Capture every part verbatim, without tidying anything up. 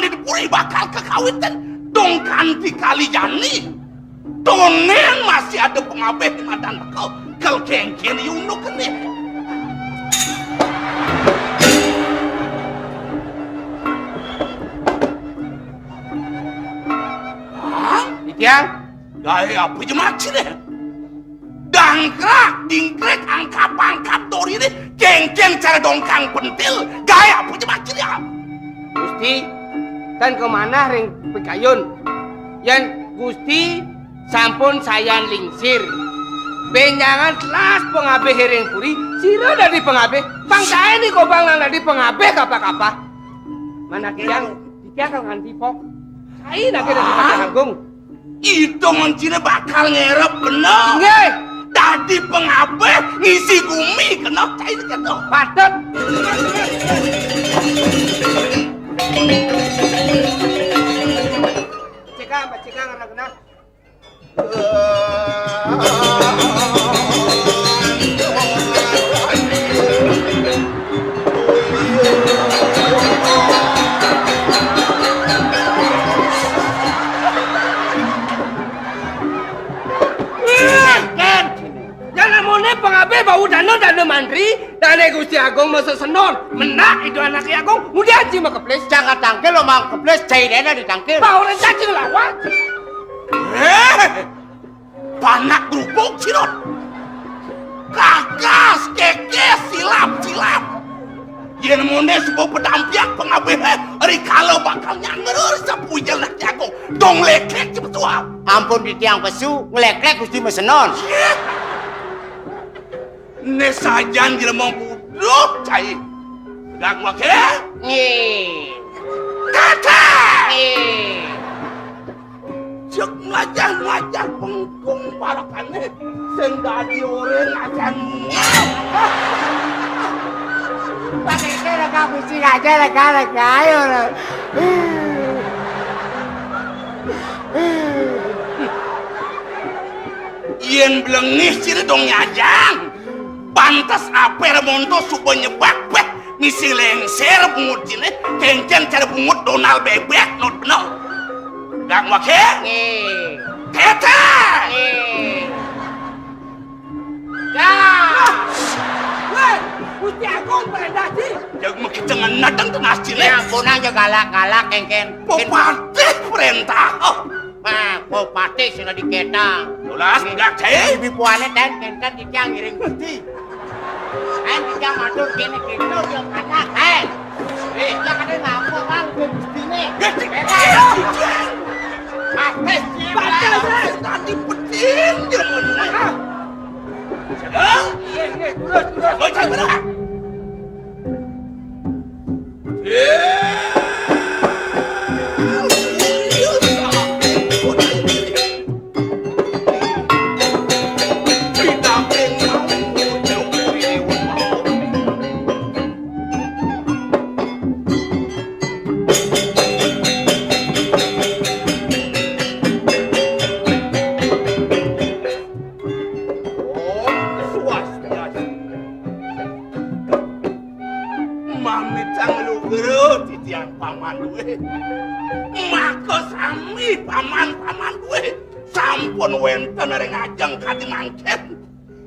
Di puri bakal kekawitan dong kanti kali jani. Tondén masih ada pangabih di madan teka. Kal kénkén ya unduk kéné. Hah? Titiang? Gaé apa ja maksudné? Dangkrak, dingkrik, angkap-angkap doriné, kénkén cara dongkang pentil, gaé apa ja maksudné? Gusti, tan kamanah ring pikayun. Yén Gusti sampun sayan lingsir. Bénjangan telas pangabih ring puri, sira dadi pangabih. Pang saé né kobang nang dadi pangabih kapah-kapah. Manah titiang, titiang kal nganti pok. Saé nagih dadi Patih Agung. Ida menciné bakal ngerep kena. Inggih. Dadi pangabih ngisi gumi kena cai kéto. Patut. Pecikang, pecikang, anak-anak. Kén, kén. Yan amoné pangabih bau dana, dana mantri, dané Gusti Agung masesenon. Menak ida anaké agung, ngudiang cai makeplis. Cang katangkil lo makeplis, cai dana ditangkil. Bau rencang cai nglawan. Éh! Panak grubug sira. Kakas, kékés, silap, silap. Yén mondé suba padampiak pangabihé, rikala bakal nyangrur sapuja nak jago. Dong léklék cepet suap. Ampun titiang pesu, ngléklék Gusti masenon. Né sajan jelema buduk cai. Tegak waké. Nggih. Kata. Nggih. Cek ngajah-ngajah bengkung parakané sing dadi orén acan mual. Pakai kira kamu sih aja lega-lega ayo. Yén blengis ciri dong nyajang. Pantes apér monto suba nyebak béh misi léngsér bungut ciné, kénkén cara bungut donal bébék not benel. Dang waké? Nggih. Kété. Nggih. Dah. Wéh, Gusti Agung prendah ci. Jang mekita ngenadang tenas ciné. Ya, ampunang ja galak-galak kénkén. Pepatih prendah. Oh. Nah, kok patih sing dadi kétang. Tulas, enggak, Cai. Ibu puane ten, kenten titiang ngiring Gusti. Ten titiang matur kene kene dia panak, ten. Eh, dia kata nama kan ke Gusti ne. Gusti. Patih, Cai. Patih, Cai. Tadi petin dia mau. Iya, iya, terus, terus. Kau cari mana? Om Swastiastu. Mamitang lugra titiang paman duwe. Maka sami paman-paman duwe sampun wenten ring ajeng kadi mangkin.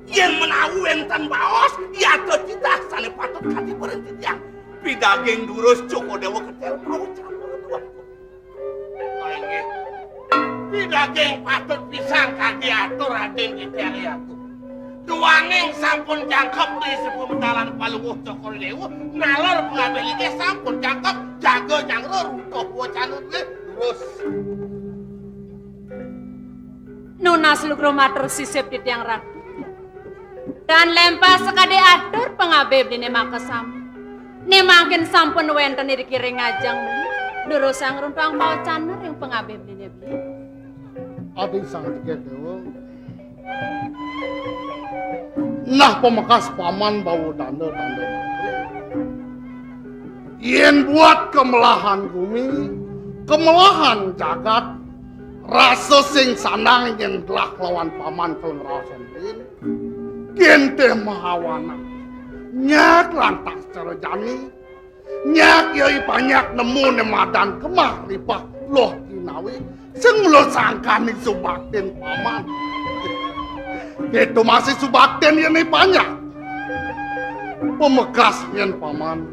Yen menawi wenten baos, yata titah sane patut kadi peren titiang. Pidaging durus Cokor Dewa ketel paucap duwe. Inggih. Pidaging patut pisan kadi atur Raden Titiang Agung. Duaning sampun jangkep di sepementalan Palungguh Cokor Dewa, nalor pengabih linggih sampun jangkep, jaga jangro runtuh wacana nggih. Terus. Nunas lugra matur sisip titiang Ratu. Dan lempas sakadi atur pangabih bline makasami. Ne mangkin sampun wenten iri kiring ajeng beli. Durusang runtuang mawacana ring pangabih bline beli. Adi Sang Jegede Dewa. Nah, pamekas paman bawa danda-danda. Yen buat kemelahan gumi, kemelahan jagat, rasa sing sandang yen telah lawan paman kelengrasan din. Kente mahawana. Nyak lantas cara jani. Nyak ya I Panyak nemu né madan kemah ripah loh kinawi. Sing mula sangkan I Subaktin paman. Kéto masih Subaktin yén I Panyak. Pamekas yén paman.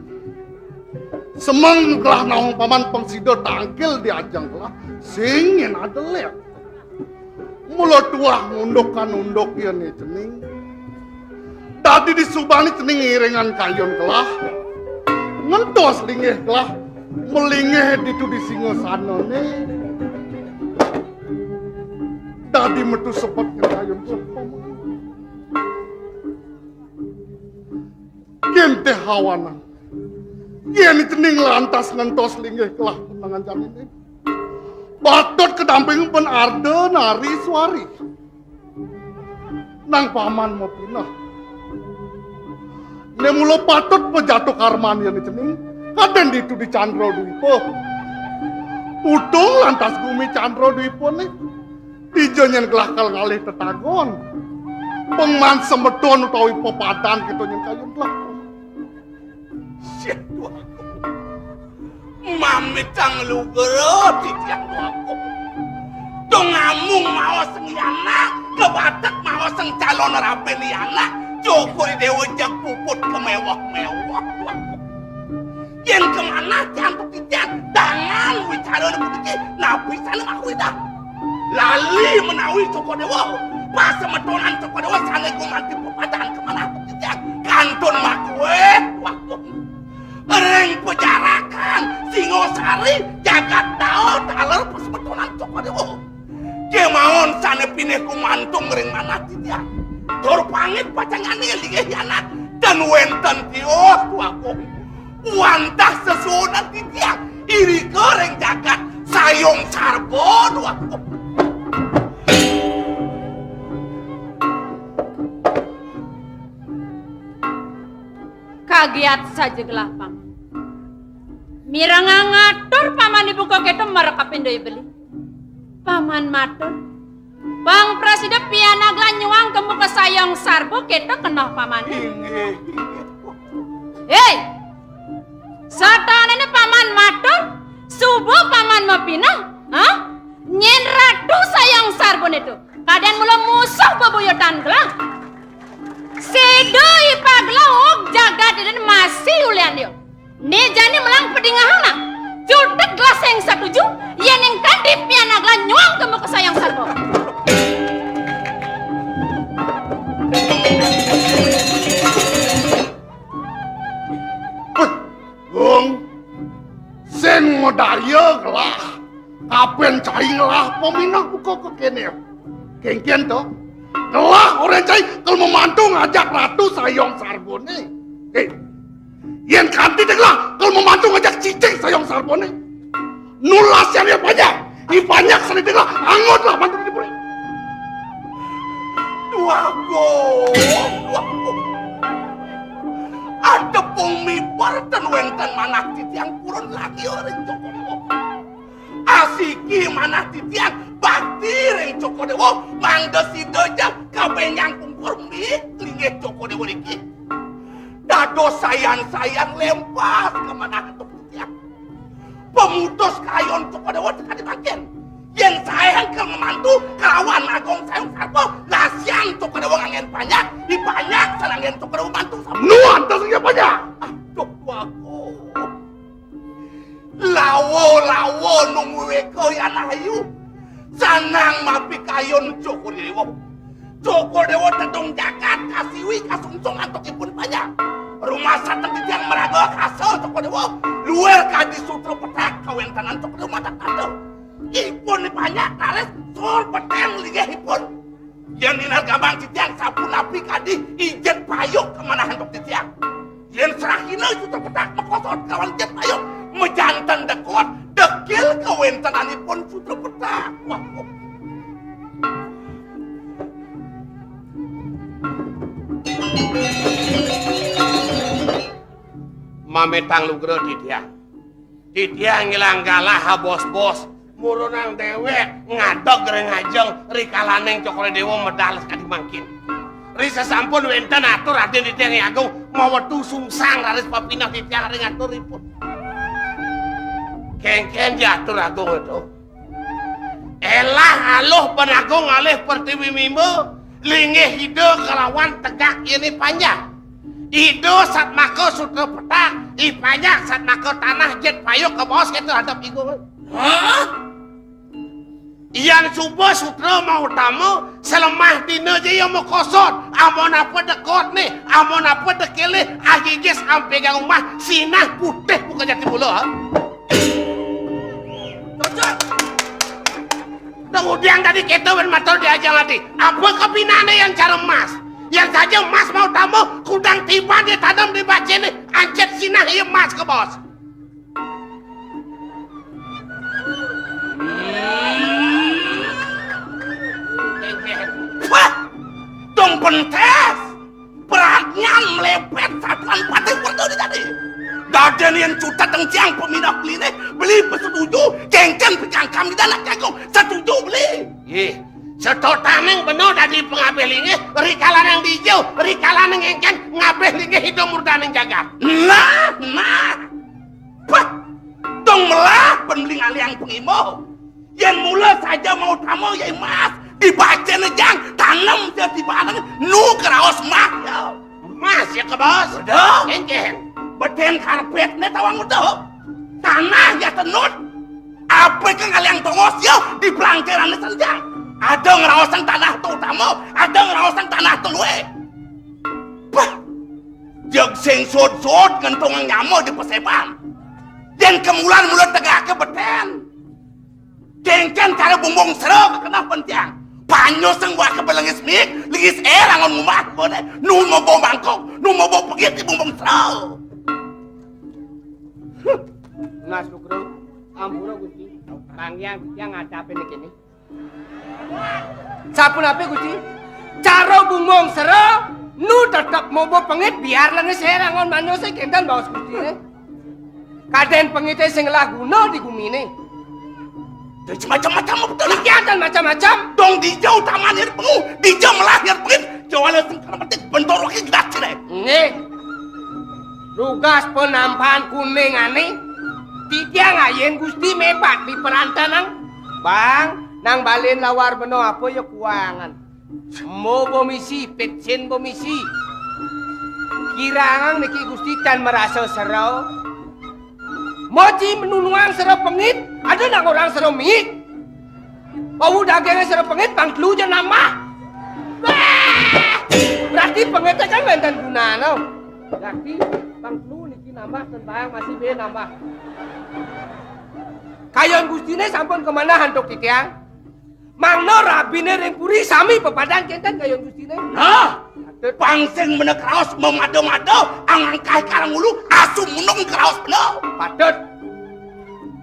Semeng gelah nawang paman pang sida tangkil di ajeng gelah. Sing yén ada lek. Mula tuah ngunduk kan unduk yén I Cening. Dadi di subané Cening ngiringan kayun gelah. Ngentos linggih gelah. Melinggih ditu di singasanané. Dadi metu sebet yén kayun gelah. Kéntéh hawanan. Yén I Cening lantas ngentos linggih gelah menengan janiné. Patut kadamping ben arda nari suari. Nang paman mapineh. Né mula patut pajatuh karman yén I Cening. Kadén ditu di Candra Dwipa. Utung lantas gumi Candra Dwipané. Dija nyén gelah kal ngalih tetagon. Pengman semeton utawi pepadan kéto nyén kayun gelah. Sih, Dwagung. Mamitang lugra titiang Dwagung. Dong amung maos ngianak, kebatek maos calon rabi ngianak, Cokor I Déwa jeg puput keméweh-méweh, Dwagung. Yén kamanah tiang titiang, dangan wicara puniki, napi sané makuidah. Lali menawi Cokor Déwa, pasemetonan Cokor Déwa sané gumanti pepadan kamanah titiang, kantun makuéh, Dwagung. Ring pajarakan Singosari jagat Daud taler pasemetonan Cokor Déwa. Kémaon sané pinih gumantung ring manah titiang. Tur pangit pacang nyané linggih anak, ten wénten tios, Dwagung. Wantah sesuunan titiang irika ring jagat Sayung Sarba, Dwagung. Kagiat saja gelah, Paman. Mirengang atur Paman ibuka kéto marep kapindo I Beli. Paman matur, pang prasida pianak gelah nyuang ka muka Sayung Sarba kéto keneh Pamané. Inggih, inggih. Héi! Satanané Paman matur, suba Paman mapineh, ha? Nyén Ratu Sayung Sarbané to. Kadén mula musuh bebuyutan gelah. Sida I Pagelah ug jagat ida masih ulihan dia. Né jani melang padingehang nah. Cutet gelah sing satuju, yén ing kanti pianak gelah nyuang ka muka Sayung Sarba. Gung, sing madaya gelah, kapan cai ngelah paminah buka kekéné. Kénkén to, gelah orang cai kal mamantu ngajak Ratu Sayung Sarbané. Héi, yén kanti té gelah kal mamantu ngajak cicing Sayung Sarbané. Nulas yang dia banyak. I banyak seni tengah, angot lah bantu di puri. Dua gong, dua gong. Ada pung mibar ten wénten manah titiang purun lagi ring Cokor Déwa. Asiki manah titiang bakti ring Cokor Déwa, mangda sida jang kabenyang pungkur mi linggih Cokor Déwa niki. Dados sayan-sayan lempas ka manah antuk titiang. Pemutus kayun Cokor Déwa tekadi mangkin. Yén saé engkén mamantu kalawan Agung Sayung Sarba, lasian Cokor Déwa nganggén panjak, di panjak sananggén Cokor Déwa mantu sama. Nu antos nggih panjak. Aduh, Dwagung. Lawa-lawa nunggu wéka yan ayu. Sanang mapikayun Cokor Déwa. Cokor Déwa tedung jagat kasiwi kasungsung antuk ipun panjak. Rumah sateng titiang maraga kasa Cokor Déwa. Luir kadi sutra petak kawéntenan Cokor Déwa matak tata. Ipun panjak raris sur peteng linggih ipun. Yén ninar gambang titiang sapunapi kadi ijen payuk ka manah antuk titiang. Yén serahina sutra petak makosot kalawan ijen payuk, majanten dekut, dekil kawéntenanipun sutra petak. Wah. Mametang lugra titiang. Titiang ngilang galah, ha, bos-bos. Murunang déwék ngadeg ring ajeng rikalaning Cokor Déwa medal sakadi mangkin. Ri sasampun wénten atur Radén Titiang Agung mawetu sungsang raris papineh titiang ring aturipun. Kénkén diatur Agung to. Élah aluh panagung ngalih pertiwi mimba, linggih Ida kalawan tegak yéné panjak. Ida satmaka sutra petak, i panjak satmaka tanah jit payuk kabaos kéto hadap Agung. Hah? Yan suba sutra mautama, salemah dina ja ya makosot, amun apa dekot né, amun apa dekilih, agigis ampégang umah, sinah putih muka jati mula, ha? Cocok. Dong udiang tadi kéto bén matur di ajang ati. Apa kabinané yan cara emas? Yan saja emas mautama, kudang tiban dia tanam di bacéné, ancet sinah ya emas kabaos. Wah, dong pentas. Pradnyan mlebet satuan patih werta di tadi. Dadén yén cutet deng tiang pamindah beliné, beli pasetuju, kénkén pikangkam di danak jagung. Setuju beli. Ih, setotaning bena dadi pangabih linggih, rikalaning dija, rikalaning éngkén ngabih linggih Ida murdaning jagat. Nah, nah. Pah, dong melah pun beli ngalihang pangimba. Yén mula saja mautama ya emas, di bacéné jang, tanem ya di bareng, nu karaos emas ya. Emas ya kabaos. Betul. Kénkén. Betén karpétné tawang utuh. Tanah ya tenut. Apa ké ngalihang tongos ya di pelangkérané senjang. Ada ngraosang tanah to utama, ada ngraosang tanah to lué. Pah. Jeg sing sud-sud ngentungang nyama di paséban. Yén kemulan mula tegaké betén. Kénkén cara bumbung sera kakeneh pentiang. Panyus sing buah kebelengis mik, lengis ér angon ngumah koné. Nu mobo mangkok, nu mobo pegit di bumbung sera. Nah, Sugro, ampura Gusti. Panggihan titiang ngadepin kéné. Sapunapé, Gusti? Cara bumbung sera, nu tetep mobo pengit biar lengis ér angon manusé kénten baos Gustiné. Kadén pengité sing ngelah guna di guminé. Dadi macam-macam betul. Iki adan macam-macam. Dong dija utamané pengu, dija melah pengit, jawala sing kana metik bentor waki gedas ciré. Nggih. Dugas penampahan kuningané, titiang ayin Gusti mébat di perantanang. Bang, nang balin lawar bena apa ya kuangan. Mo bemisi, pitsin bemisi. Kirangang niki Gusti tan marasa sera. Mo ci menunuang sera pengit, ada nak orang sera miik. Bau dagingnya sera pengit, pang telu ja nambah. Wah! Berarti pengitnya kan wénten gunana. Berarti pang telu niki nambah, ten barang masih bé nambah. Kayun Gustiné sampun kamanah antuk titiang. Mangda rabiné ring puri sami pepadan kénten kayun Gustiné. Nah, pang sing mena kraos mamada-mada, angangkah karang ulu, asu munung kraos bena. Patut.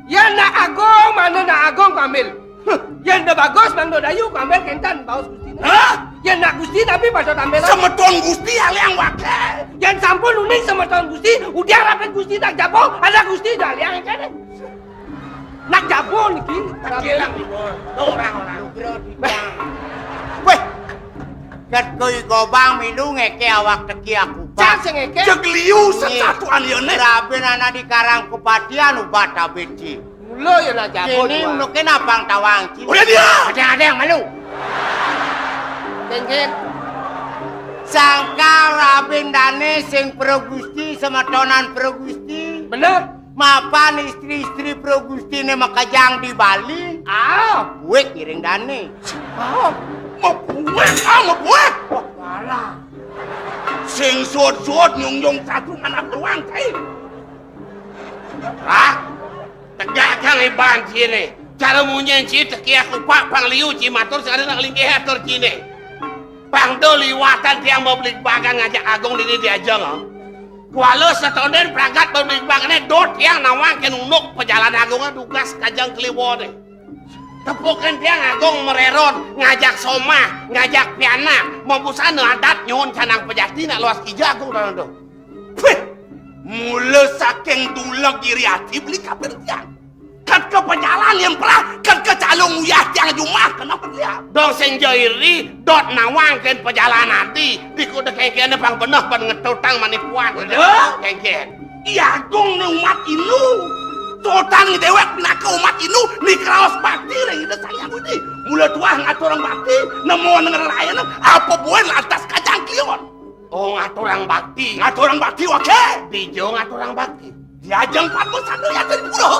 Yén nak agung, mana nak agung kambil. Huh, yén da bagus, mangda dayu kambil kénten baos Gustiné. Hah? Yén nak Gusti, napi patut ambil? Semeton Gusti aliang waké. Yén sampun uning semeton Gusti, udiang rapet Gusti nak jaba, ada Gusti da aliang kéné. Nak jaba niki. Tekilang di bawah. Tuh orang-orang. Nugroh di bawah. Wéh. Ket kui gobang milu ngéké awak teki aku. Cang sing ngéké. Jeg liu sesatuan yéné. Rabin anak di karang kupatian ubat abit ci. Mula ya nak jaba. Kini unuké napang tawang ci. Udah dia. Ada-ada yang malu. Kénkén. Sangkal rabin dané sing Pro Gusti, semetonan Pro Gusti. Bener. Mapan istri-istri Pro Gustiné makejang di Bali. Ah. Buik ngiring dané. Ah. Mabuik, ah, mabuik. Wah, walah. Sing suud-suud nyungjung satu anak doang, cai. Ah, tegakang iban ciné. Cara munyin ci tekiak upak pang liu ci matur sing ada nak linggih atur ciné. Pang do liwatan tiang mabligbagan ngajak agung dini diajeng, ah. Kuala setondén pragat mabligbagan dot tiang nawang kén unduk pajalan agung dugas kajeng kliwoné. Tepukin tiang agung mareron, ngajak somah, ngajak pianak, mabusana adat nyuhun canang pejati nak luas kija agung tanah do. Pih, mula saking duleg iri ati beli kapir tiang. Ket ka pajalan yang perah, ket ka calung uyah tiang jumah kena pediam. Dong sing ja iri, dot nawang kén pajalan ati, di kuda kénkén pang beneh ban ngetutang manipuan. Betul. Kénkén. Iya agung né umat inu. To Tan déwék pinaka umat Hindu, nika raos bakti ring Ida Sang Hyang Widhi. Mula tuah ngaturang bakti, nemu ngrerayan, apa buin lantas kajangklion. Oh, ngaturang bakti. Ngaturang bakti, waké. Dija ngaturang bakti. Di ajeng Padmasana yata di pura.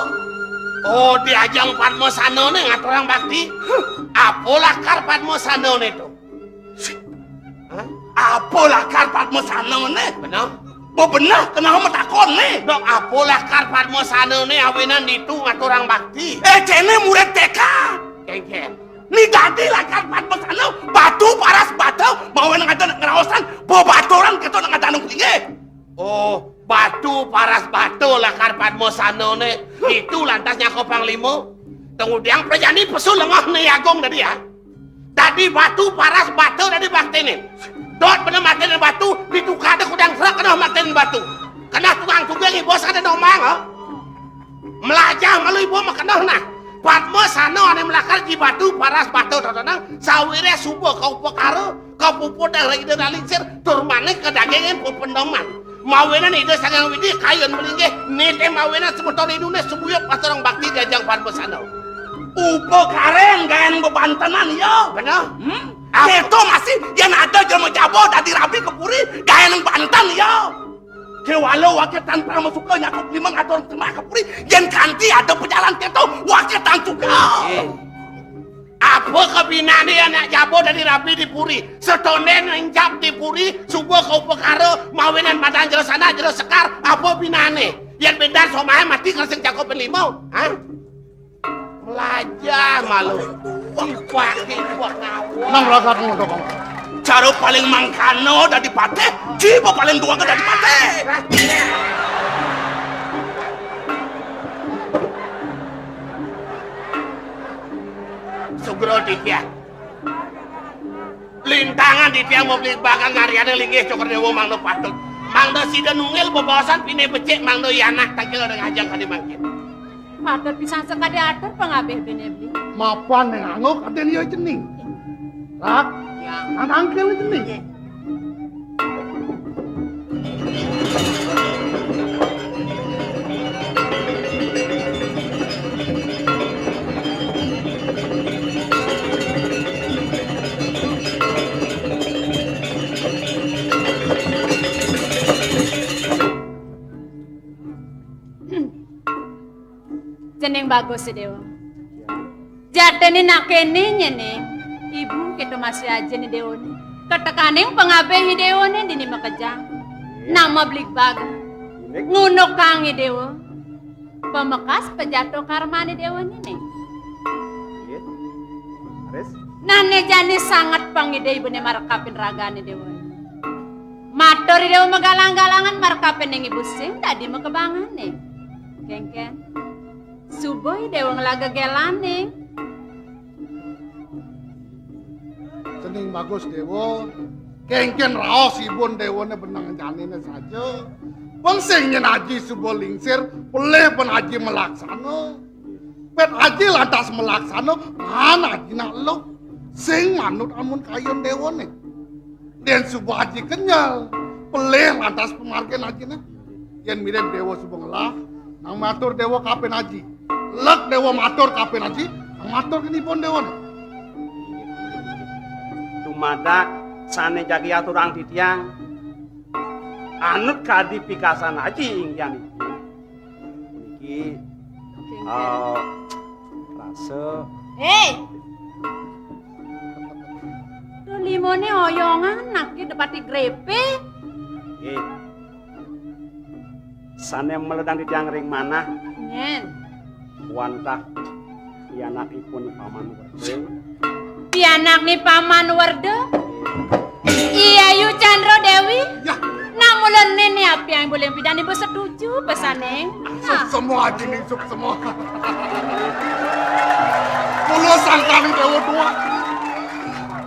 Oh, di ajeng Padmasanané ngaturang bakti. Apa lakar Padmasanané to? Hah? Apa lakar Padmasanané? Beneh? Bebeneh keneh matakonné. Dok, apa lakar Padmasanané awinan ditu ngaturang bakti? Eh, kéné murid T K. Kénkén. Né dadi lakar Padmasana, batu paras bata, mawinan ada ngraosan, bebaturan kéto nak ngadaning linggih. Oh, batu paras bata lakar Padmasanané. Ditu lantas nyangka panglima. Tunggudiang prajani pesu lengoh né agung dadi, ya. Dadi batu paras bata dadi baktiné. Dot beneh maktiné batu, ditukar ada kudang serak keneh maktiné batu. Keneh tukang tugé ngibus ada nomang, ha? Mlajah malu ibu makeneh nah. Padmasana ané malakar ji batu paras bata totonang, sawiréh suba kaupakara, kapuputang ring Ida Dalingsir, tur manik kadagingin pependoman. Mawinan Ida Sang Hyang Widhi kayun malinggih, nitih mawinan semeton Hinduné sumuyup ngaturang bakti di ajeng Padmasana. Upakaran gaén bebantenan, ya. Beneh? Hmm? Kéto masih yén ada jelema jaba dadi rabi ka puri, gaén banten, ya. Kéwala waké tan pramasuka nyakup lima ngatur sembah ka puri, yén kanti ada pajalan kéto, waké tan suka. Eh. Apa kabinané anak jaba dadi rabi di puri? Setondén encap di puri, suba kaupakara, mawinan madan jero sanak, jero sekar, apa binané? Yén bédan somahé mati kresing cakupin lima, ha? Mlajah malu. Ipak-ipak ngawur. Nang ragat ngono, Bang. Cara paling mangkana dadi patih, jiwa paling duaga dadi patih. Sugra titiang. Lintangan titiang mabligbagang ngaryanin linggih Cokor Déwa mangda patut. Mangda sida nunggil bebaosan pinih becik mangda i anak tangkil ring ajeng kadi mangkin. Patut pisan sakadi atur pangabih bini beli. Mapan nang anguk adén ya cening. Rak, ya. Nang tangkil cening. Nggih. Cening bagus, Déwa. Jatiné nak kéné nyén, ibu kéto masih ajané Déwané. Katekaning pangabih Déwané dini makejang. Nggih. Nama bligbagang. Indik. Ngunukang Déwa. Pamekas pajato karmané Déwané né. Inggih. Raris. Nah, né jani sanget pang Ida ibuné marekapin ragané Déwané. Matur Déwa magalang-galangan marekapin ning ibu sing dadi makebangané. Kénkén. Suba Déwa nglaga gélané. Cening bagus Déwa, kénkén raos ibun Déwané beneng janiné saja. Pang sing nyén aji suba lingsir, pelih pang aji malaksana. Pét aji lantas malaksana, maan aji nak luk. Sing manut amun kayun Déwané. Yén suba aji kenyel, pelih lantas pamargin ajiné. Yén mirib Déwa suba ngelah, nang matur Déwa kapin aji. Lek Déwa matur kapin aji, nang matur ken ibun Déwané. Dumadak sané jagi aturang titiang, anut kadi pikasan aji inggihan ibun. Puniki, eh, rasa. Héi! Tuh limoné oyongan, nak ki depati grepe. Nggih. Sané maledang titiang ring manah. Nyén. Wantah pianakipun Paman Werda. Pianakné Paman Werda? Nggih. I Ayu Candra Déwi? Ya. Nah, mula né apiang boleh pidan ibu setuju pesané. Nah. Suksma aji ning suksma. Mula sangkaning Déwa dua.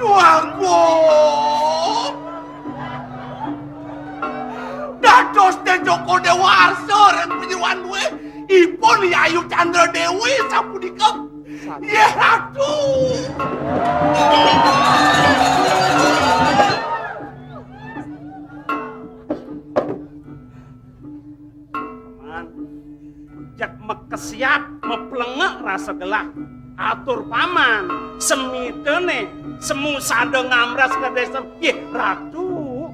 Duangku. Dados Déjoko Déwa Arsa ring panyeroan dué. Ipun Yayu Candra Déwi sapunika. Yéh, Ratu. Paman, jeg mek Kesiap meplengek rasa gelah. Atur paman, semitene, semu sada ngamras ka desa. Yeh, Ratu.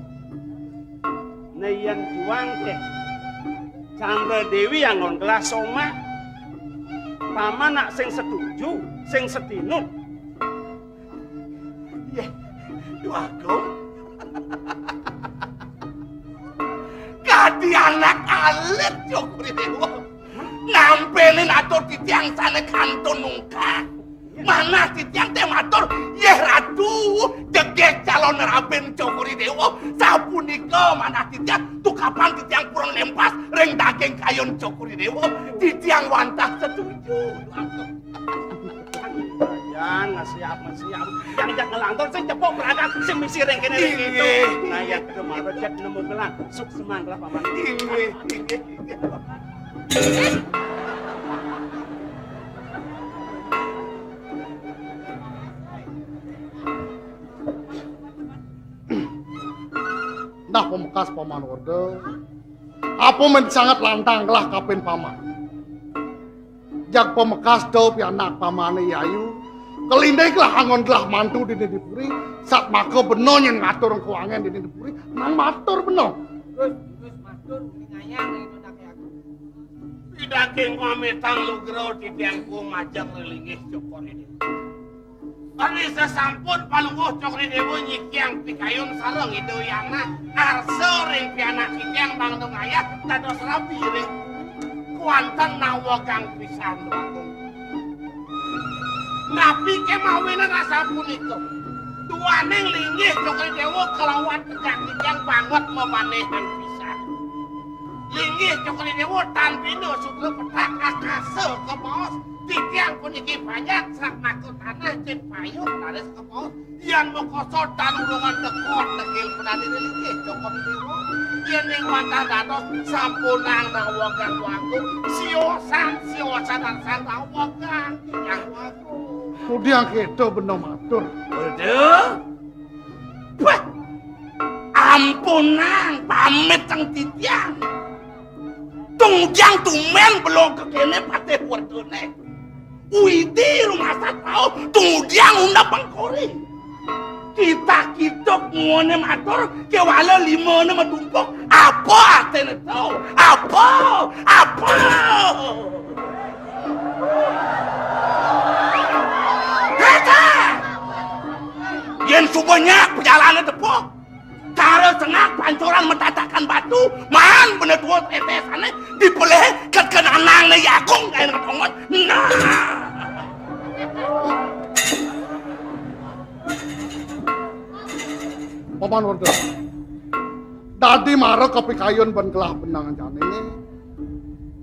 Nah, yen juang keh Chandra Dewi anggon gelah somah. Paman nak sing setuju, sing setinut. Yeh, Dwagung. Kadi anak alit, Cokor I Dewa. Nampelin atur titiang sane kantun nungkak. Manah titiang te matur, yeh Ratu, jegeh calon raben Cokor I Dewa. Sapunika manah titiang, tukapan titiang purun lempas ring daging kayun Cokor I Dewa. Titiang wantah setuju. Yan, ngesiap, ngesiap. Yang jak ngelantur, sing cepok berangkat, sing misi ring kene ring itu. Inggih. Nah, yang kedua malah jak nemu gelang. Sukses mangklah, Paman. Inggih, inggih. Nah, pamekas Paman Werda. Apa men sanget lantang gelah kapin Paman? Jag pamekas da pianak pamane Yayu. Kelindik lah angon gelah mantu dini di puri. Satmaka bena nyen ngatur kuangen dini di puri. Nang matur bena. Terus, terus matur, ngayang itu nak aku. Pidaging pamitang lugra titiangku majeng relinggih Cokor I Dewa. Ari sasampun Palungguh Cokor I Dewa nyikiang pikayun sareng Ida Yana, arsa ring pianak titiang mangda ngayah dados rabi ring kuanten nawegang pisan. Napi kemawinan asapunika? Duaning linggih Cokor I Dewa kalawan tegak titiang banget mamanehan pisan. Linggih Cokor I Dewa tan bina sudra petak akasa kabaos. Titiang puniki banyak sak maka tanah cen payung laris kabaos. Yan makoso tan ulungan tekon negil penani linggih Cokor I Dewa. Yen ning wantah dados sampunang nawegang wagung, siosan, siosan arsan nawegang titiang wagung. Kudiang keto bena matur. Waduh. Wah, ampunang pamit teng titiang. Tungjang tumen belum kekene patih werdone. Widi rumah satpao tungjang undap pengkori. Kita kituk muane matur kewala limane matumpuk. Apa artine to? Apa? Apa? Hece! Yen suba nyak pejalane tepuk, cara sengak pancuran metatakan batu, maan benda tua tetesane dipelih ket kenanangne yakung kain ketongot. Nah. Paman Werda. Dadi mara kapikayun ban gelah benang jane.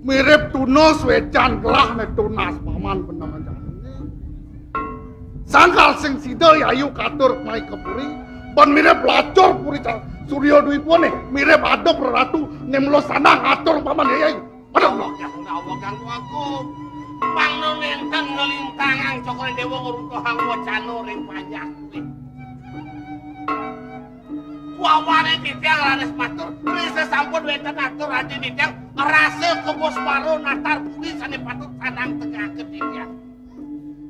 Mirip tuna swecan gelah ne tunas paman benang jane. Sangkal sing sida Yayu katur mai ke puri, ban mirip lacur puri ca-, Surya Dwipa ne, mirip ada praratu ne mula sandang atur paman Yayu. Aduh, ya, ya, ganggu aku. Mangno nenten ngelintangang Cokor I Dewa ngruntuhang wacana ring panjak. Wawane titiang raris matur, risa sampun wenten atur adi titiang, rasa kebos paro natar budi sane patut sandang tegaken titiang.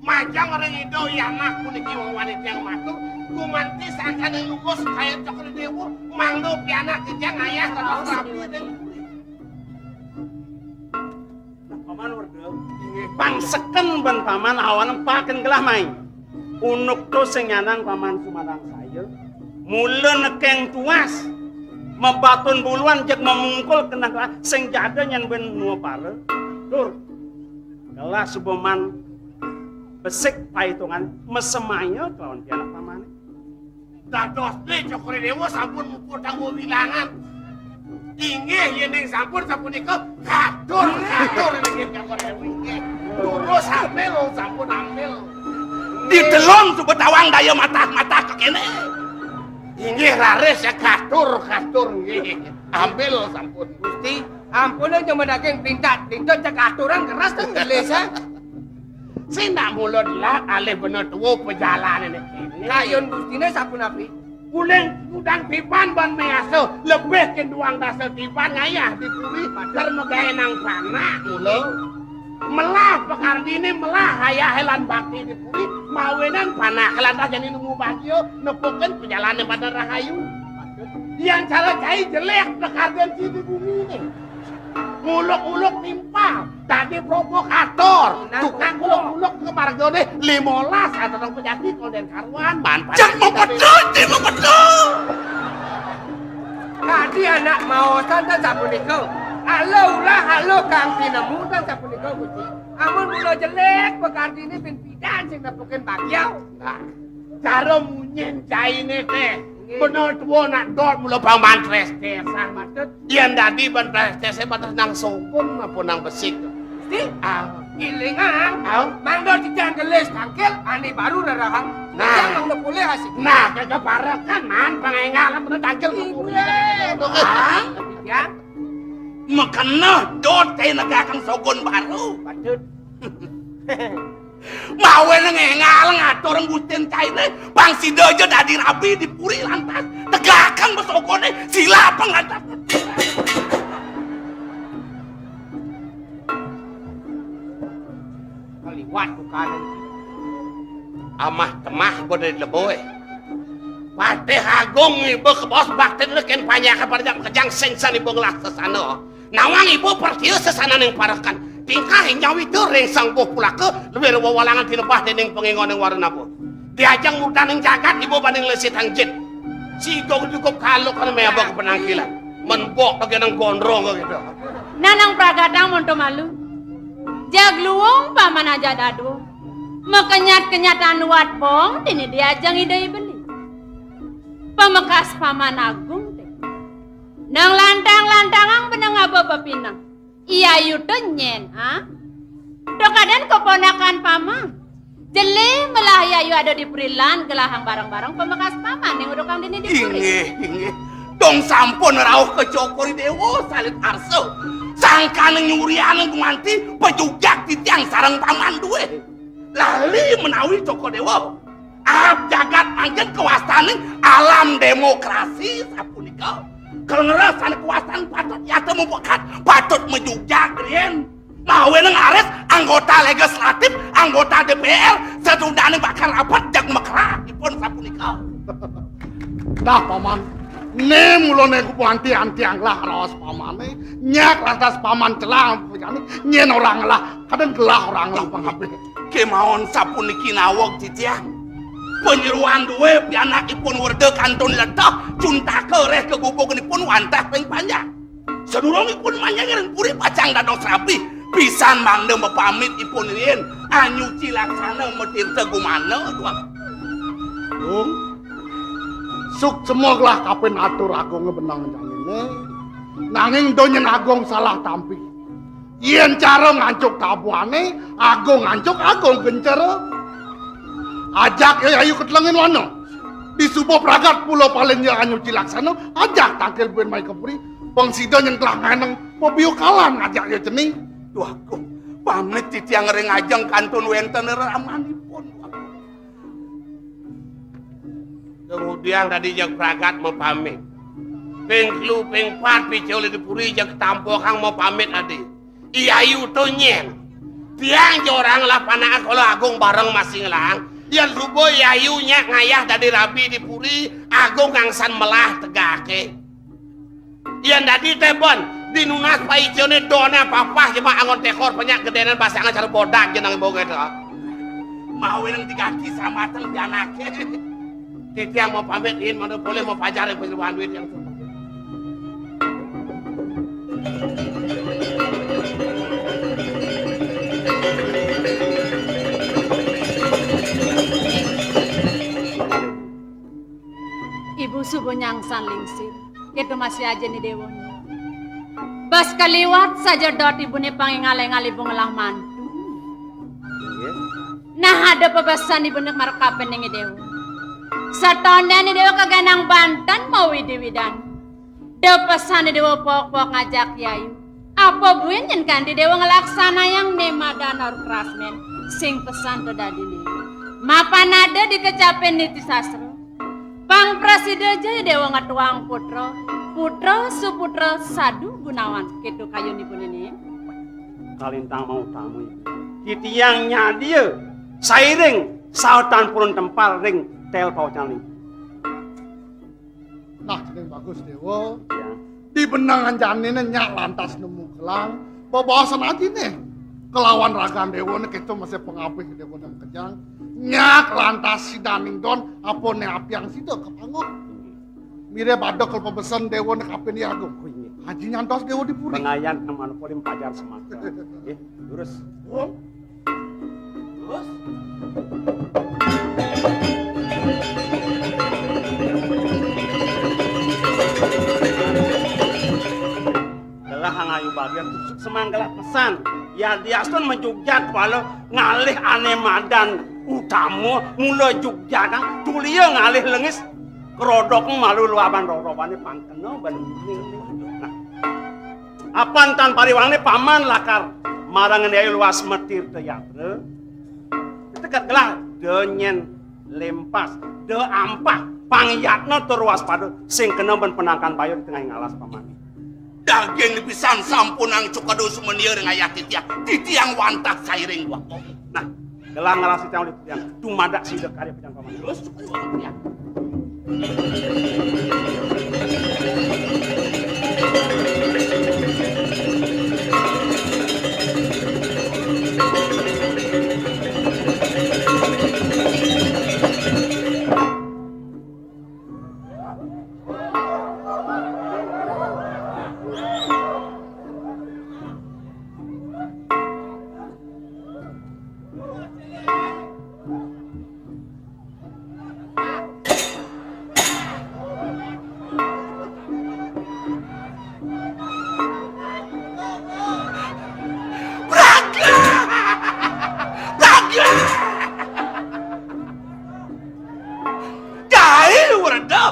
Majeng ring Ida Hyang puniki wong wani titiang matur, gumanti sangkane lugus kaya Cokor I Dewa, mangda pianak titiang ayah terus rabi ring puri. Nah, Paman Werda, inggih. Pangseken ban Paman awanan paken gelah mai. Unuk to sing nyanang Paman Sumanang Saya. Mula nekeng tuas, mabatun buluan jeg mamungkul kenang gelah sing jada nyen ben nua para. Tur. Gelah suba man besik paitungan masemaya kelawan pianak pamane. Dados ne Cokor I Dewa sampun muputang wilangan. Inggih, yening sampun sapunika katur, katur inggih Cokor I Dewa inggih. Durus ambil, sampun ambil. Ditelung suba tawang daya matah-matah kekene. Inggih raris ya katur, katur inggih. Ambil sampun. Gusti, ampun aja medaging pintat, pintat cek aturan keras tuh ngelis, ha? Sing nak mula delak alih bena tua pejalane ne kene. Kayun gustine sapunapi? Uling kudang tiban ban measa, lebih ke duang dasa tiban ngayah di puri, ter megae nang panak mula. Melah pakardiné, melah ayahe lan bakti di puri, mawinan panah lantas jani nemu bagia, nepukin pejalané pada rahayu. Yén cara cai jelek pakardian sing di bumi né. Nguluk-nguluk timpal, dadi provokator, tukang nguluk-nguluk ke margané limolas atau nang pejati konden karuan, manfaat. Cek mepedul, cek mepedul. Kadi anak maosan tan sapunika. Ala ulah, ala kang tinemu tan sapunika, Gusti. Amun mula jelek, pakardiné bin pidan sing nepukin bagia. Nah, cara munyin cainé téh. Nggih. Bener tua nak dot mula paman tres-tresan. Maksud? Yén dadi ban tres-tresé batas nang sogun apa nang besik. Gusti? Ah. Ilingang. Ah. Mangda titiang gelis tangkil, ané baru rerahang. Nah. Titiang mangda polih asik. Nah, kagak parekan, Man, pangéngalan bener tangkil ke puri. Inggih. Ah. Titiang. Makena dot kaé negakan sogun baru. Patut. Mawinan énggal ngatur ngustin cainé, pang sida ja dadi rabi di puri lantas. Tegakan besogoné, sila pang lantas. Kaliwat bukané. Amah temah iba dari leboy. Patih Agung iba kebos bakti kén panjaka pada jam kejang sengsan iba ngelah sesana. Nawang ibu percaya sesananing parekan. Tingkah nyawita ring Sang Buh Pulaka luwih wewalangan tinebah dening pangingoning warna apa. Diajeng murdaning jagat ibu banding lesitang jit. Siga cukup kaluk kana meba ke penangkilan. Menbok bagi nang gondrong gitu. Nanang pragatang monto malu. Jag luung paman aja dadua. Makenyat-kenyatan wat bong dini diajeng ida ibeli. Pamekas paman agung deh. Nang lantang-lantangang beneng aba pepinang. Iyayu to nyén, ha? To kadén keponakan paman. Jelé melah iyayu ada di puri lan gelahang bareng-bareng pamekas paman ning udukang dini di puri. Inggih, inggih. Dong sampun rauh ka Cokor I Déwa salit arsa. Sangkan nyurian gumanti pejujak titiang sareng paman dué. Lali menawi Cokor Déwa. Aab jagat mangkin kawastaning alam demokrasi sapunika. Kalengeres sané kawastaning patut nyata mupekat, patut majujag riin. Mawinan ngaris anggota legislatif, anggota D P R, satunggaling bakal rapat jag mekrah ipun sapunika. Dah, Paman. Né mula né kupanti antiang lah raos pamané. Nyak lantas paman celah, nyén orang lah. Kadén gelah orang lah pangabih. Kémaon sapuniki naweg titiang. Panyeroan dué pianakipun Werda kantun leteh, cuntaka reh ka gubugipun wantah ping panjang. Sadurungipun manjang ring puri pacang dados rabi, pisan mangda mapamit ipun riin, anyuci laksana matirta gumana, tuan. Dung, suksma gelah kapin atur agungé benang janiné. Nanging do nyén agung salah tampi. Yén cara ngancuk tabuhané, agung ngancuk, agung gencara. Ajak ya ayu ketelengin wana. Di suba pragat pula paling ya anyuci laksana, ajak tangkil buin mai kepuri. Pang sida nyengklah nganeng, pabiukalan ngajak ya cening. Duh, agung, pamit titiang ring ajeng kantun wénten reramanipun. Kemudian tadi jag pragat mapamit. Ping telu, ping pat, pica uli di puri jag ketampokang mapamit adi. Iyayu to nyén. Tiang ja orang lah panak kala agung bareng masing lang. Yén suba iyayu nyak ngayah dadi rabi di puri, agung ngangsan melah tegaké. Yén dadi tebon, di nunas paicané doné papah jebak angon tekor penyak gedénan basangan cara bodak jeneng ibu gitu. Mau nang diganti sama teng di anaké. Titiang mau pamit, in mana boleh mau pajar yang penyuluhan duit yang sumpah. Ibu suba nyangsan lingsir. Kéto masih aja ni déwa. Bas kaliwat saja dot ibuné pangéngal-éngal ibu ngelah mantu. Nah, ada pebesan ibu nek marep kapening déwa. Satondén déwa kaganang banten mau widi-widan. Da pesan déwa pok-pok ngajak yayu. Apa buin yén kanti déwa ngelaksanayang né madan aru krasmén sing pesan to dadiné. Mapan ada di kecapin niti sastra. Pang prasida jaya déwa ngetuang putra, putra suputra sadu gunawan. Kéto kayunipun ini. Kalintang mau tamu. Titiang nyadia sairing sautan purun tempal ring tel paucan. Nah, cening bagus, Déwa. Ya. Di benangan janiné nyak lantas nemu gelang. Bebaosan aja nih. Kelawan ragan Déwa nih kita masih pengabih Déwa nang kejang. Nyak lantas si daning don, apa nih apiang sida kepanggut. Miré badok kalau pebesen Déwa nih kapin ya agung. Oh, iya. Haji nyantos Déwa di puri. Pengayan nang manupuli pajar semata. Nggih, lurus. Oh. Terus? Gelah ngayu bagian tusuk semanggala pesan. Ya diastun menjugjat walau ngalih ané madan utama mula jugjat tulia ngalih lengis kerodok malu luaban rorobané pangkena ban. Nah, apan tan pariwangné paman lakar marang Nyai luas metir te yatra. Tekat gelah de nyén lempas, de ampah, pangyatna tur waspada sing kena ban penangkan bayur di tengah ngalas paman. Daging pisan sampunang cukadu sumenia ring ayah titiang. Titiang wantah sairing waktu. Nah, gelah ngalas titiang oleh titiang. Tumadak sida karya pejang paman. Terus cukadu waktu titiang. Braga! Braga! Jahil Werda!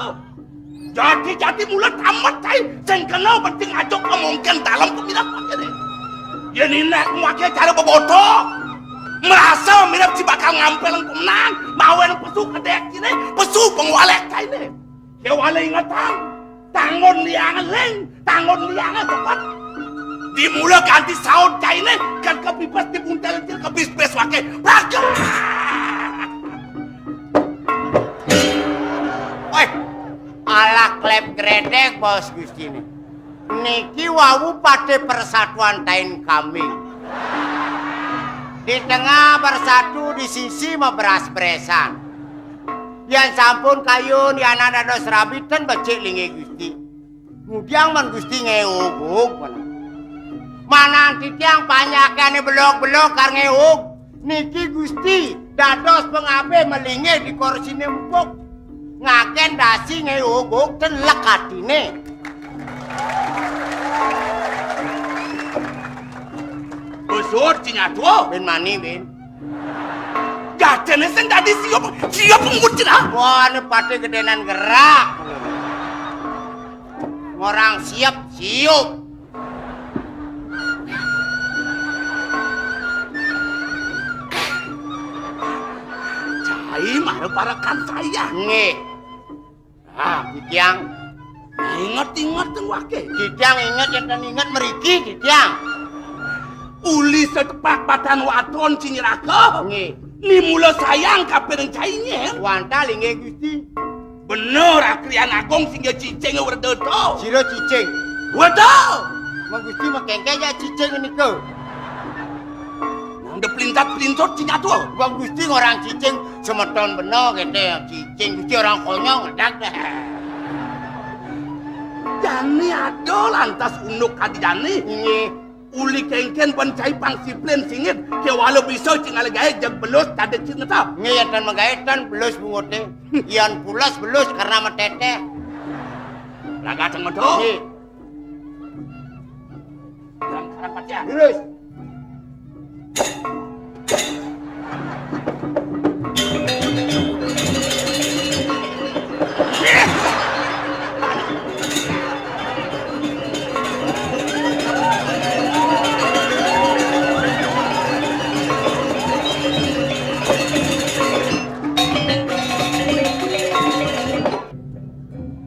Jati-jati mula tamat cai sing kena penting ajuk kemungkin dalam pemilah pakai deh. Yén indak ngwakil cara beboto, merasa mirip si bakal ngampil pemenang, mawen pesu kedek cine, pesu pengwalek cai ne. Kewala ingetang, tanggon liangan ling, tanggon liangan sepet. Dimula ganti saut cai ne, kan kepipes dibuntel cil kebis-bes wake. Praga! Weh, alah klep gredek, bos Gusti ne. Niki wau pate persatuan tain kambing. Di tengah bersatu, di sisi maberas-beresan. Yan sampun kayun, yan dados rabi ten becik linggih Gusti. Ngudiang men Gusti ngeog-og, mana? Manang titiang panjakane belog-belog kar ngeog. Niki Gusti dados pangabih malinggih di korsine empuk. Ngaken dasi ngeog-og ten lek atine. Besur cinyatua. Bin mani, bin. Jatene sing dadi siup, siup ngut cina. Wah, ini pati gedenan gerak. Ngorang siap, siup. Cai mara parekan saya. Nggih. Ah, titiang. Inget-inget teng wake. Titiang inget, enten inget mriki, titiang. Uli setepak batan waton ciniraka. Nggih. Ni mula sayang kapiring cai nyen. Wantah linggih Gusti. Bener, akrian agung singgih cicing Werda to. Sira cicing. Werda. Mong Gusti makengke ya cicing nika. Nang de pelintat-pelintut cinyatua. Wong Gusti ngorang cicing, semeton bena kete cicing, Gusti orang konyol ngedak deh. Jani ada lantas unduk kadi jani. Nggih. Uli kengken pun cai pang siplin singit, kewala bisa cingala gae jeg belus tadi cinta. Nggih, enten magae ten belus bungote. Yan pulas belus karena metete. Laga ceng metu. Nggih. Dalam karang patia. Terus.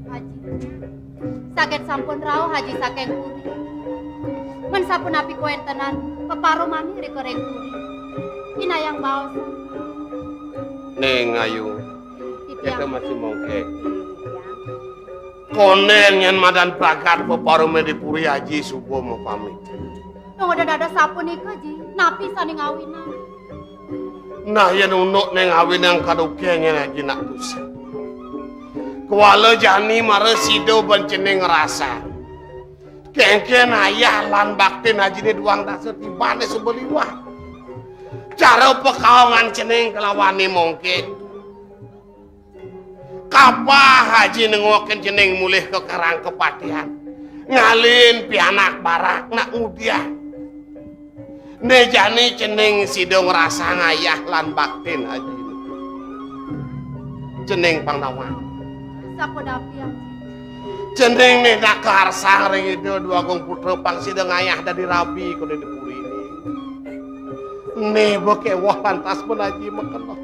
Haji. Saget sampun rauh Haji saking puri. Men sapu Punapi kawéntenan peparumané rika ring puri? Inayang baos. Ning Ayu, kita masih mongkek. Kondén yén madan pragat peparumané di puri, Aji suba mapamit. Dong ada dados sapunika, Ji. Napi sané ngawinang? Nah, yén unduk né ngawinang kadukén, Aji nak tusing. Kuala jani mara sida ban cening ngrasa. Kénkén ayah lan baktin Ajiné duang dasa tibané suba liwat. Cara pakaongan cening kalawané mongkek. Kapah Aji nengokin cening mulih ka Karang Kapatihan. Ngalih pianak barak nak ngudiang. Né jani cening sida ngrasang ayah lan baktin Aji. Cening pang nawang. Sapunapi, Aji? Cening né nak karsang ring Ida Dwagung Putra pang sida ngayah dadi rabi koné di puri né. Né ba kéweh lantas ban Aji makena.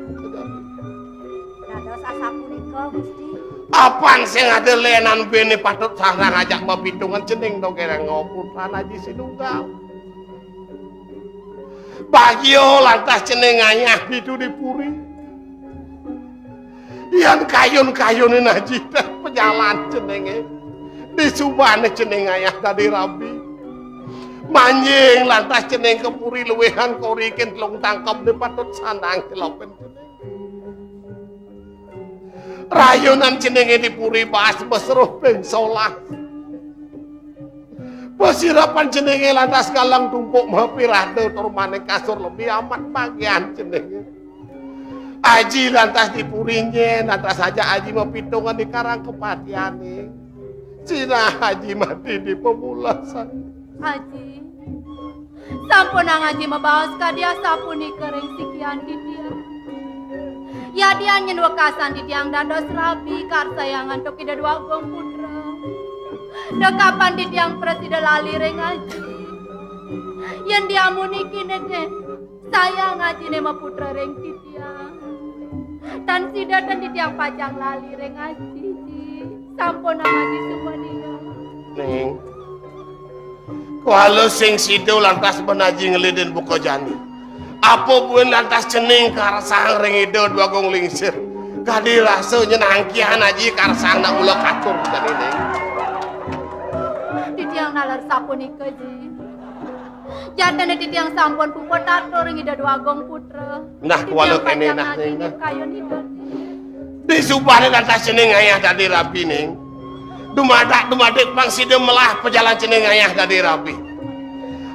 Dados asapunika, Gusti. Apan sing ada lénan béné patut sareng ajak mapitungan, cening dogéngang putran Aji sinunggal. Bagia lantas cening ngayah ditu di puri. Yan kayun-kayunin Aji téh pajalan ceningé. Disubané cening ngayah dadi rabi. Manjing lantas cening ka puri luihan korikin telung tangkebné patut sandang celopin cening. Rayunan ceningé di puri baas masruh ping solas. Pasirapan ceningé lantas galang tumpuk mapirada tur maning kasur lebih amat bagian ceningé. Aji lantas di puri nyén, lantas ajak Aji mapitungan di Karang Kapatihané. Sinah Aji mati di pemulasan. Aji. Sampunang Aji mabaos kadi asapunika ring sikian titiang. Yadian yén wekasan titiang dados rabi karsayang antuk Ida Dwagung Putra. Dekapan titiang prasida lali ring Aji. Yén diamuniki niki, sayang Ajiné maputra ring titiang. Tan sida tan titiang pacang lali ring Aji, Ji. Sampunang Aji sumaning. Ning. Kuala sing sida lantas ban Aji ngelidin buka jani. Apa buin lantas cening karsang ring Ida Dwagung Lingsir. Kadi rasa nyén angkihan Aji karsang nak mula katur jani, Ning. Titiang nalar sapunika, Ji. Jatine titiang sampun puput atur ring Ida Dwagung Putra. Nah, kuala kene nah, Ning, nah. Kayun Ida. Disubane lantas cening ngayah dadi rabi, Ning. Dumadak, dumadik pang sida melah pajalan cening ngayah dadi rabi.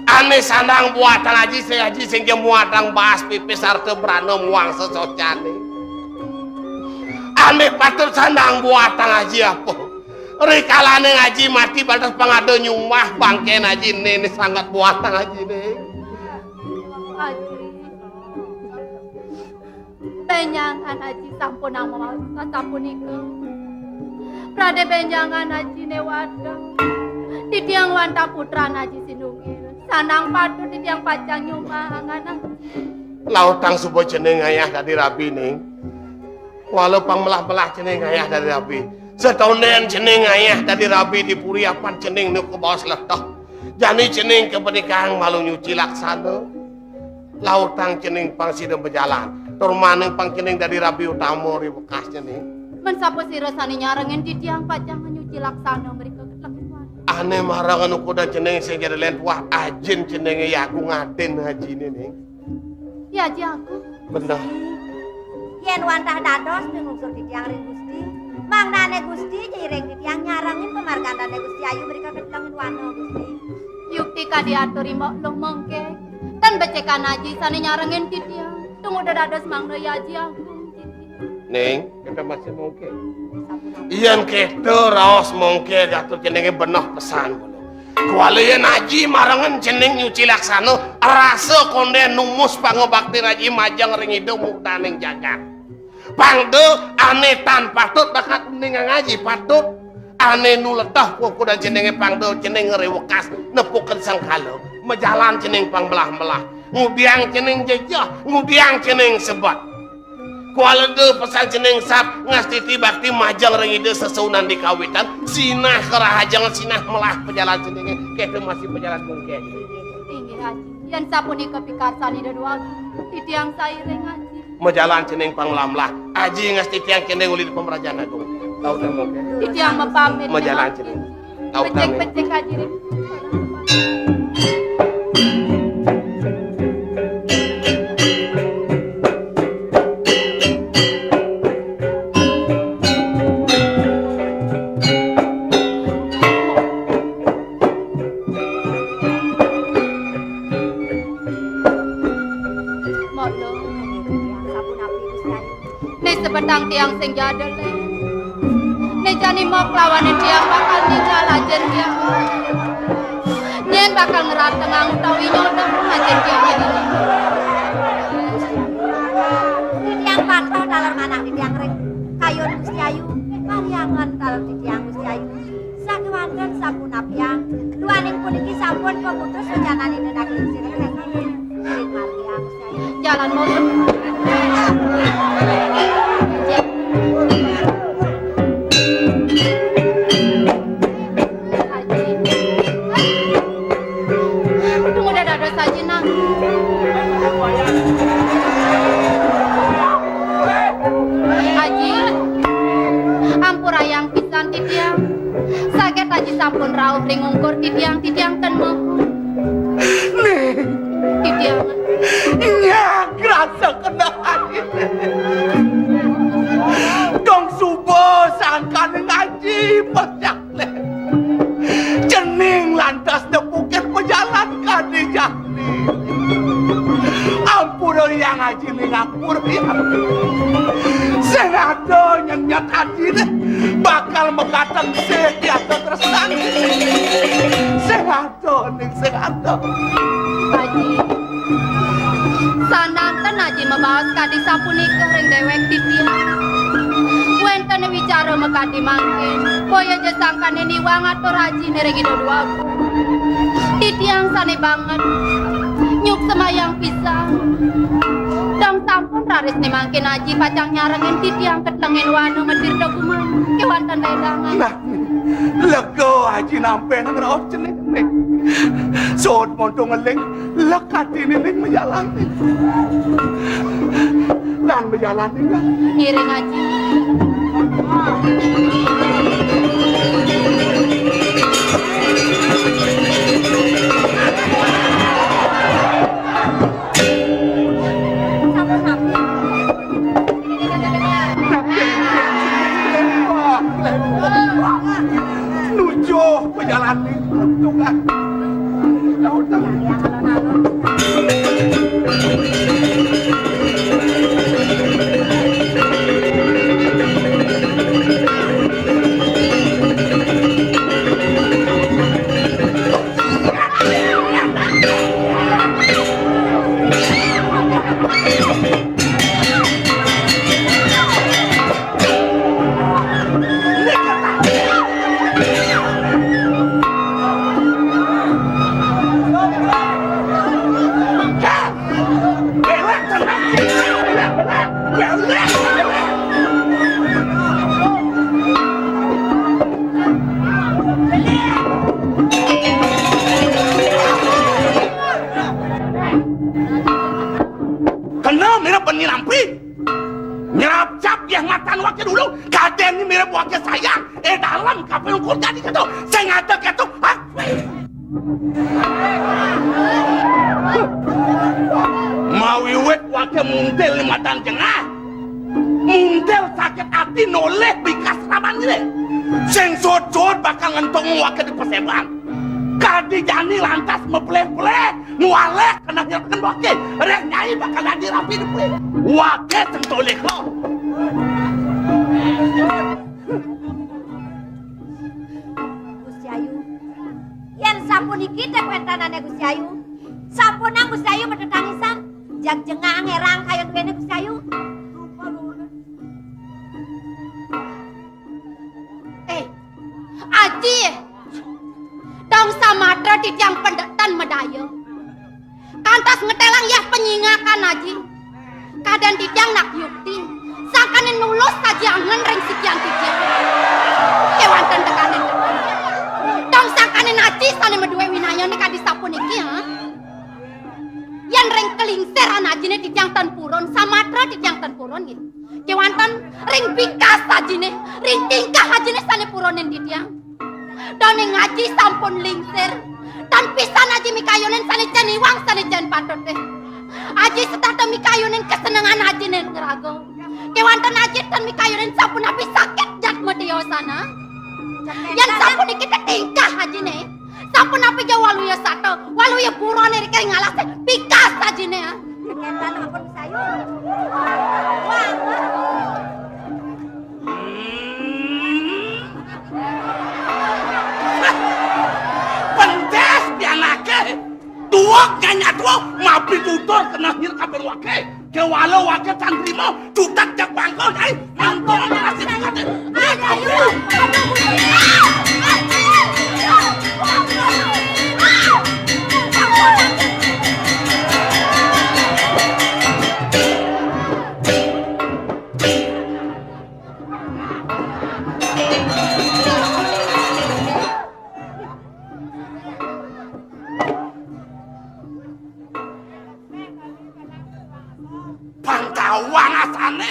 Ane sandang buatang Aji, sing Aji sing ja muatang baas pipis sarta brana muang sesocane. Ane patut sandang buatang Aji apa? Rikalane Aji mati, bates pang ada nyumah bangken Aji, ene sanget buatang Aji, Ning. Aji. Benjangan Aji sampunang maos sapunika. Prade benjangan Ajine wadeng. Titiang wantah putran Aji sinunggil. Sandang patut titiang pacang nyumah angan Aji. Lautang suba cening ngayah dadi rabi, Ning. Kuala pang melah-melah cening ngayah dadi rabi. Satonden cening ngayah dadi rabi di puri, apan cening nu kabaos leteh. Jani cening kapanikahang malu nyuci laksana. Lautang cening pang sida majalan. Tur maning pang cening dadi rabi utama ri wekas cening. Men sapa sira sane nyarengin titiang pacang nyuci laksana mrika ketlek tuan? Ane marengan ukudan cening sing ja delen tuah, ajin cenenge Agung Adin ajine, Ning. Ya, Ji Agung. Bener. Yen wantah dados pingungsur titiang ring Gusti, mangdane Gusti ja iring titiang nyarengin pamargandane Gusti ayu mrika ketleng wana, Gusti. Yukti kadi atur Mbok Luh mengke, tan becekan Aji sane nyarengin titiang. Tumuda dados mangda ya Ji Agung. Ning, kita masih mengke. Yen kita raos mengke, atur cenenge beneh pesan. Kuala yen Aji marengan cening nyuci laksana, rasa konden numus pangabaktin Aji majeng ring Ida muktaning jagat. Pangda ane tan patut bakat uningang Aji patut, ane nu leteh kukudan cenenge pangda cening ngrewekas nepukin sengkala, majalan cening pang melah-melah, ngudiang cening jejeh, ngudiang cening sebet. Kuala da pesan cening sap ngastiti bakti majeng ring Ida sesuunan di kawitan, sinah karahajengan, sinah melah pajalan cenenge, kita masih pajalan mengke. Aji, yén sapunika pikarsan Ida Déwa Agung, titiang sairing, Aji. Majalan cening panglamlah. Aji ngastitiang kéné uli di Pamrajan Agung. Titiang mapamit. Majalan cening. Becik-becik, Aji. Mula, sapunapi Gusti Ayu? Né sebetang tiang sing jadel, Lé. Né jani mok lawané tiang bakal ninggal ajin tiang. Nyén bakal ngeratengang utawi nyodang ajin tiang ini. Titiang patuh taler manah titiang ring kayun Gusti Ayu, pariangan taler titiang Gusti Ayu. Sakéwanten sapunapian, duaning puniki sampun kaputus wacanané daging sira. Ring margiang, jalan mundur. Tunggu dah, dados saja, nah. Aji, ampurayang pisan titiang. Saget Aji sampun rauh ring ungkur titiang, titiang ten moh. Ning. Titiang. Nyak rasa kena Aji. Dong suba sangkaning Aji pecah lé. Cening lantas nepukin pejalan kadi jani. Ampura Hyang Aji, ning ampura Hyang. Sing ada nyenyet Aji né bakal mekateng sing ada tresnan. Sing ada, ning sing ada. Aji. Sananten Aji mabaos kadi sapunika ring déwék titiang. Wénten wicara makadi mangkin, boya ja sangkané niwang atur Aji né ring Ida Déwa Agung. Titiang sané banget nyuksemayang pisan. Dong sampun raris né mangkin Aji pacang nyarengin titiang ketlengin wana Matirta Gumani kéwanten ledangan. Nah, lega Aji nampénang raos cening. Suud monto ngeling, lega atiné ning majalan. Lan majalan ning. Ngiring Aji. Sampun napi? Nuju pejalané. Kena mirip bani nampi. Nyerap cap yeh matan wake dulu. Kadén ni mirip wake sayang. Eh, dalem kape ukur jadi ketu. Sing ada ketu. Hah? Mawiwit wake muntil ni madan jengah. Muntil sakit ati nolih bikas raman ngene. Sing sud-sud bakal ngentung wake di paseban. Kadi jani lantas mepleh-pleh, mualek kena nyerepken wake. Reh nyai bakal dadi rapi depe. Wake sing tolih lo. Gusti Ayu. Yén sapuniki té kawéntanané Gusti Ayu, sampunang Gusti Ayu matetangisan, jag jengah ngérang kayun duéné Gusti Ayu. Eh, Aji, dong samatra titiang pendetan medaya. Kantos ngetelang yah penyingakan Aji. Kadén titiang nak yukti, sangkané nulus sajangan ring sikian titiang. Kéwanten tekanin tekanin. Dong sangkané Aji sané madué winayana kadi sapuniki, ha? Yén ring kelingsir ana ajiné titiang tan purun, samatra titiang tan purun nggih. Kéwanten ring bikas ajiné, ring tingkah ajiné sané purunin titiang. Dané ngaji sampun lingsir, tan pisan aji mikayunin sané jan iwang, sané jan patut deh. Aji setata mikayunin kesenengan ajiné ngraga. Kéwanten aji tan mikayunin sapunapi sakit jatma tiosana. Yén sapuniki tingkah ajiné, sapunapi ja waluya sata, waluya buroné ring alasé, bikas ajiné, ah. Kénten ampun sayur. Wah, wah. Hmm. Pendes pianaké. Tuwek nyanyat tuwek, mapitutur keneh nyir kabéh waké. Kéwala waké tan trima, cutet jak bangkul, ai. Nantong nasib katé. Ayo, ayo, ayo. Bang tawang asané.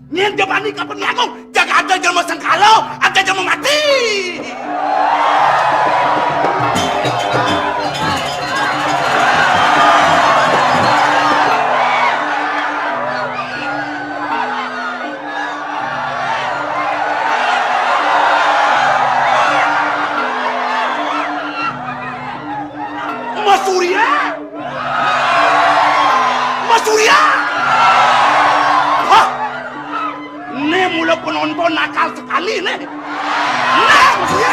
Nyén jebani kapan ngaku, jag ada jelema sengkala, ada jelema mati. Mas Surya! Mas Surya! Hah? Né mula penonton nakal sekali né. Nah, Mas Surya!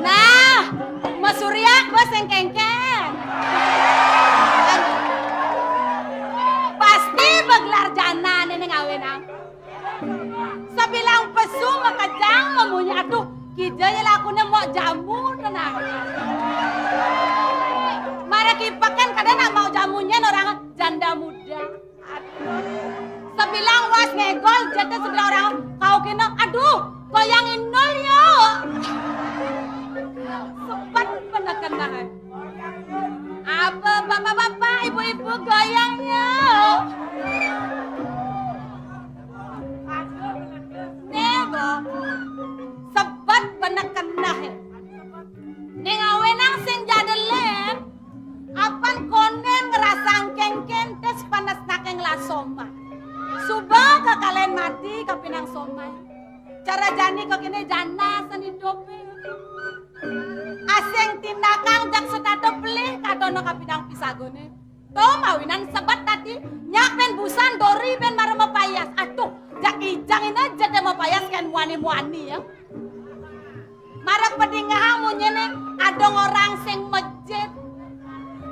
Nah, Mas Surya, bos sing kéngkén. Pasti begelar jana né ning awénang. Sabilang pesu makejang mamunyi, aduh, kija ya lakuné mok jamu tenang. Mara kipeken kadén mok jamu nyén orang janda muda. Sabilang was ngegol, jete sebelah orang kau kena, aduh, goyang inul yo. Sebet peneken nah. Apa bapak-bapak, ibu-ibu goyang yo. Né, Bo. Sebet peneken nah. Ning awénang sing jadelén, apan kondén ngrasang kéngkén tes panes naké nglas somah. Suba kakalén mati kapinang somah. Cara jani kakéné jana seni dopé. Asing tindakang jak setata pelih kadono kapinang pisagoné. To mawinan sebet tadi, nyak bén busan dori bén mara mapayas. Aduh, jak ijang ina jete mapayas kén muani-muani ya. Mara padingehang munyiné, adong orang sing mejit,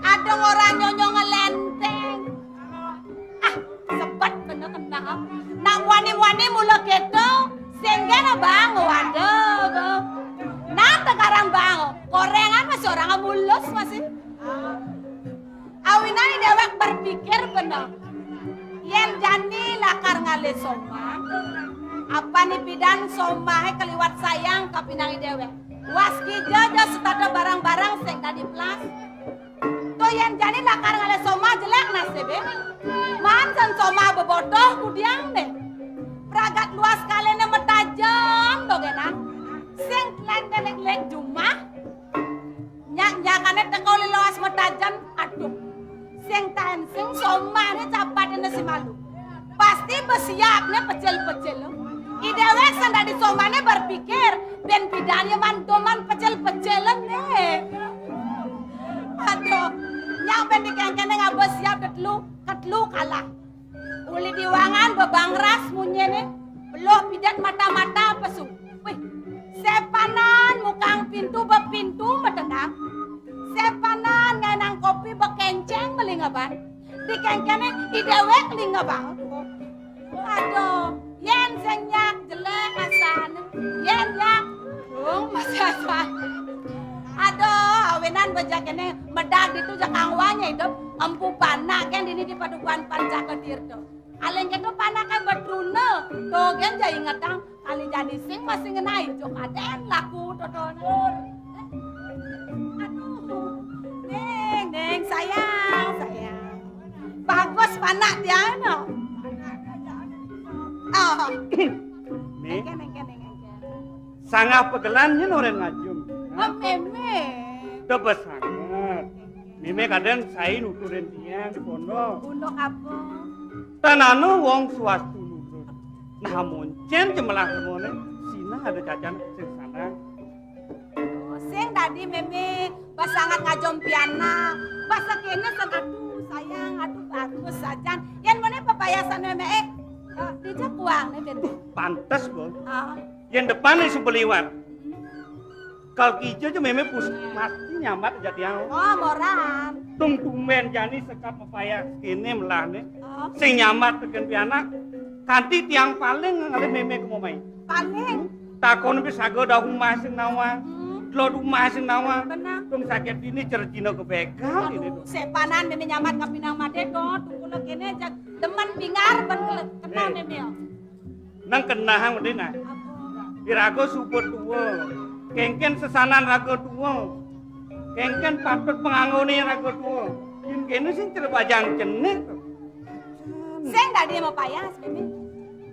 adong orang nyonyo ngelénténg. Ah, sebet bener kenal. Nak wani-wani mula kéto, sing kéné bang, waduh. Nah, tekarang bang, korengan masih orang mulus masih. Awinane déwék berpikir bener. Yén jani lakar ngalih somah, apané pidan somahé kaliwat sayang kapinang i déwék. Was kija ja setata barang-barang sing dadi pelas. To yén jani lakar ngalih somah jelék nasibé. Maan sén somah bebotoh kudiang deh. Pragat luas kaliné matajem dogenan. Sing telék-telék jumah. Nyak-nyakané teka uli luas matajem, aduh. Sing taén sing somahné capat ené si malu. Pasti besiapné pecil-pecil. I déwék sing dadi somané berpikir, bén pidan ya man doman pecel-pecelan né. Aduh, nyang bén dikéngkéné ngaba siap tetelu, ketelu kalah. Uli diwangan bebangras munyiné, beluh pidan mata-mata pesu. Wih, sépanan mukang pintu bepintu metendang. Sépanan ngenang kopi bekenceng melingeban. Dikéngkéné i déwék lingeban. Aduh, yén sing nyak jelék asané, yén nyak dong masih asané. Aduh, awinan bejak kéné medal ditu jakang wanya idup. Empu panak kén dini di padukuhan Pancaka Tirta. Aling kéto panaké betruna, to gén ja ingetang, kali jani sing masih ngenai, jok adén laku totoné. Aduh, Ning, Ning, sayang, sayang. Bagus panak tiang, no. Oh. Ning. Engké, engké, Ning, engké. Sanggah pagelan nyén orahang ngajum. Oh, mémé. Tebes sanget. Mémé kadén sai nuturin tiang di pondok. Pondok apa? Tan anu wong swastu nutur. Nah, moncén jemelah semoné, sinah ada cacan sing sanang. Oh, sing dadi mémé, bas sanget ngajum pianak. Bas sakéné sing aduh sayang, aduh bagus sajan. Yén mémé pepayasan mémé, eh, eh, dija kuang né, Bén. Pantes, Bos. Ah. Yén depan isu beliwar. Kal kija ja mémé pus mati nyambat ja tiang. Oh, moran. Tung tumbén jani sekap mapayas kéné melahné. Oh. Sing nyambat tekén pianak. Kanti tiang paling ngalih mémé ka momai. Paling. Takon pi saga dah umah sing nawang. Hmm. Dlod umah sing nawang. Benar. Tung sakit dini cerjina ka bégal. Aduh, ini tuh. Sépanan mémé nyambat ka pinang madé to. Tungkula kéné jag demen bingar ben kena, eh, mémé. Nang kenahang mesti nah. Apa? Iraga suba tua. Kéngkén sesanan raga tua. Kéngkén patut panganggoné raga tua. Yén kéné sing cerebajang cenik. Sing dadi mapayas, mémé.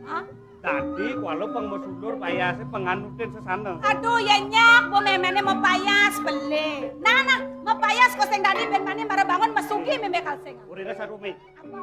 Hah? Dadi kuala pang masulur payasé panganutin sesana. Aduh, ya nyak, bo méméné mapayas belé. Nah, nah, mapayas kok sing dadi bén mani mara bangun masugi mémé kal sing. Urina sarumé. Apa?